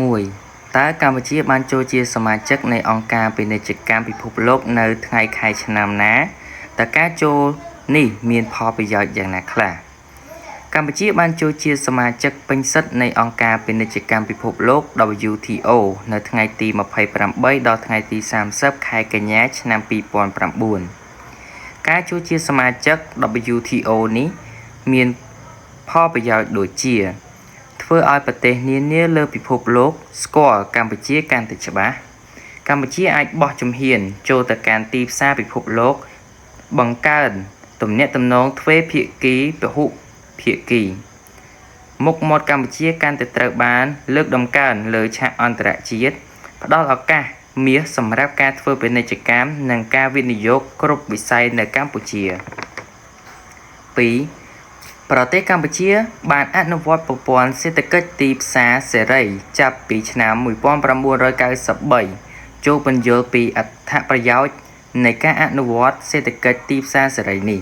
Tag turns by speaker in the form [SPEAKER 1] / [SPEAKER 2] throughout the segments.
[SPEAKER 1] 1 តើកម្ពុជាបានចូលជាសមាជិកនៃអង្គការពាណិជ្ជកម្មពិភពលោកនៅថ្ងៃខែឆ្នាំណាតើការចូលនេះមានផលប្រយោជន៍យ៉ាងណាខ្លះកម្ពុជាបានចូលជាសមាជិកពេញសិទ្ធិនៃអង្គការពាណិជ្ជកម្មពិភពលោក WTO នៅថ្ងៃទី28ដល់ថ្ងៃទី30ខែកញ្ញាឆ្នាំ2009ការចូលជាសមាជិក WTO នេះមានផលប្រយោជន៍ដូចជាធ្វើឲ្យប្រទេសនានាលើពិភពលោកស្គាល់កម្ពុជាកាន់តែច្បាស់កម្ពុជាអាចបោះជំហានចូលទៅកាន់ទីផ្សារពិភពលោកបង្កើនទំនាក់ទំនងទ្វេភាគីពហុភាគីមុខមាត់កម្ពុជាកាន់តែត្រូវបានលើកតម្កើងលើឆាកអន្តរជាតិផ្ដល់ឱកាសមាសសម្រាប់ការធ្វើពាណិជ្ជកម្មនិងការវិនិយោគគ្រប់វិស័យនៅកម្ពុជា2ប្រទេសកម្ពុជាបានអនុវត្តប្រព័ន្ធសេដ្ឋកិច្ចទីផ្សារសេរីចាប់ពីឆ្នាំ1993ចូលពន្យល់ពីអត្ថប្រយោជន៍នៃការអនុវត្តសេដ្ឋកិច្ចទីផ្សារសេរីនេះ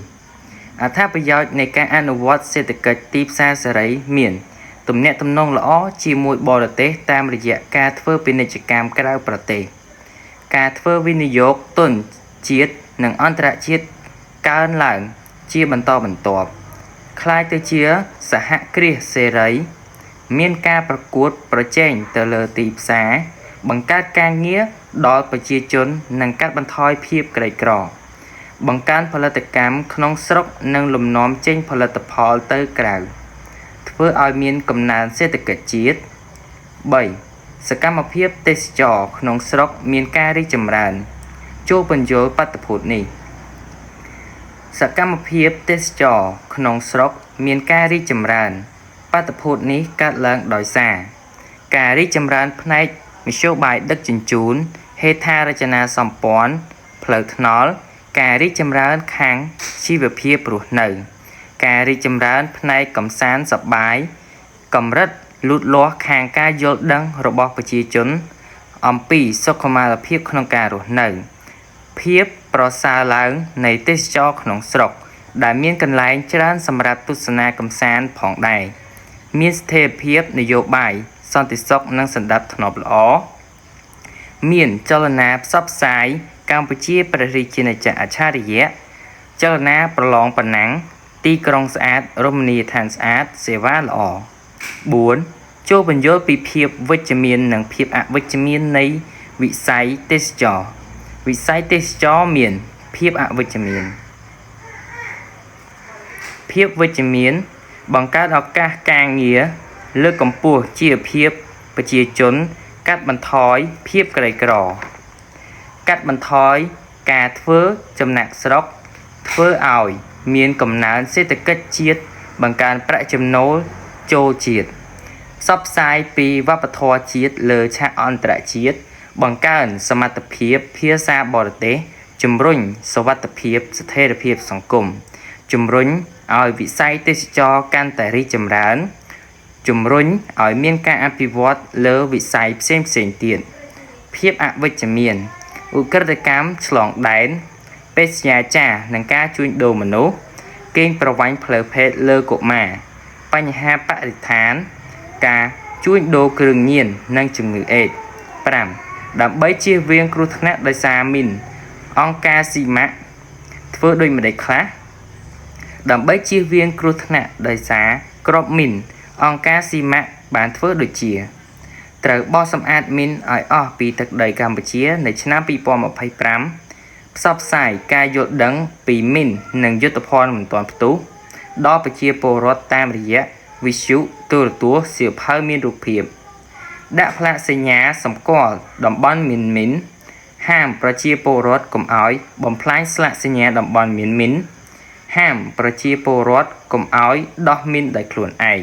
[SPEAKER 1] អត្ថប្រយោជន៍នៃការអនុវត្តសេដ្ឋកិច្ចទីផ្សារសេរីមានទំនាក់ទំនងល្អជាមួយបរទេសតាមរយៈការធ្វើពាណិជ្ជកម្មក្រៅប្រទេសការធ្វើវិនិយោគទុនជាតិនិងអន្តរជាតិកើនឡើងជាបន្តបន្ទាប់ក្លាយទៅជាសហគ្រាសសេរីមានការប្រកួតប្រជែងទៅលើទីផ្សារបង្កើតការងារដល់ប្រជាជននិងកាត់បន្ថយភាពក្រីក្របង្កើនផលិតកម្មក្នុងស្រុកនិងលំនាំចេញផលិតផលទៅក្រៅធ្វើឲ្យមានកំណើនសេដ្ឋកិច្ចជាតិ3សកម្មភាពទេសចរក្នុងស្រុកមានការរីកចម្រើនចូលពន្យល់បាតុភូតនេះសកម្មភាពទេសចរក្នុងស្រុកមានការរីកចម្រើនបាតុភូតនេះកើតឡើងដោយសារការរីកចម្រើនផ្នែកមធ្យោបាយដឹកជញ្ជូនហេដ្ឋារចនាសម្ព័ន្ធផ្លូវថ្នល់ការរីកចម្រើនខាងជីវភាពរស់នៅការរីកចម្រើនផ្នែកកម្សាន្តសប្បាយកម្រិតលូតលាស់ខាងការយល់ដឹងរបស់ប្រជាជនអំពីសុខុមាលភាពក្នុងការរស់នៅភាពប្រសើរឡើងនៃទេសចរក្នុងស្រុកដែលមានកន្លែងច្រើនសម្រាប់ទស្សនាកម្សាន្តផងដែរមានស្ថិរភាពនយោបាយសន្តិសុខនិងសណ្ដាប់ធ្នាប់ល្អមានចលនាផ្សព្វផ្សាយកម្ពុជាព្រះរាជាណាចក្រអច្ឆរិយៈចលនាប្រឡងប៉ណាំងទីក្រុងស្អាតរមណីយដ្ឋានស្អាតសេវាល្អ4ចូលបញ្យល់ពីភាពវិជ្ជមាននិងភាពអវិជ្ជមាននៃវិស័យទេសចរវិស័យទេសចរមានភាពអវិជ្ជមានភាពវិជ្ជមានបង្កើតឱកាសការងារលើកកម្ពស់ជីវភាពប្រជាជនកាត់បន្ថយភាពក្រីក្រកាត់បន្ថយការធ្វើចំណាកស្រុកធ្វើឲ្យមានកំណើនសេដ្ឋកិច្ចជាតិបង្កើនប្រាក់ចំណូលចូលជាតិផ្សព្វផ្សាយពីវប្បធម៌ជាតិលើឆាកអន្តរជាតិបង្កើនសមត្ថភាពភាសាបរទេសជំរុញសុវត្ថិភាពស្ថិរភាពសង្គមជំរុញឲ្យវិស័យទេសចរកាន់តែរីកចម្រើនជំរុញឲ្យមានការអភិវឌ្ឍលើវិស័យផ្សេងផ្សេងទៀតភាពអវិជ្ជមានឧក្រិដ្ឋកម្មឆ្លងដែនពេស្យាចារនិងការជួញដូរមនុស្សកេងប្រវ័ញ្ចផ្លូវភេទលើកុមារបញ្ហាបរិស្ថានការជួញដូរគ្រឿងញៀននិងជំងឺអេដស5ដើម្បីជៀសវាងគ្រោះថ្នាក់ដោយសារមីនអង្គការស៊ីម៉ាក់ធ្វើដូចម្តេចខ្លះដើម្បីជៀសវាងគ្រោះថ្នាក់ដោយសារគ្រាប់មីនអង្គការស៊ីម៉ាក់បានធ្វើដូចជាត្រូវបោសសម្អាតមីនឲ្យអស់ពីទឹកដីកម្ពុជានៅឆ្នាំ2025ផ្សព្វផ្សាយការយល់ដឹងពីមីននិងយុទ្ធភណ្ឌមិនទាន់ផ្ទុះដល់ប្រជាពលរដ្ឋតាមរយៈវិទ្យុទូរទស្សន៍សៀវភៅមានរូបភាពដាក់ផ្លាកសញ្ញាសម្គាល់តំបន់មានមីនហាមប្រជាពលរដ្ឋកុំឲ្យបំផ្លាញស្លាកសញ្ញាតំបន់មានមីនហាមប្រជាពលរដ្ឋកុំឲ្យដោះមីនដោយខ្លួនឯង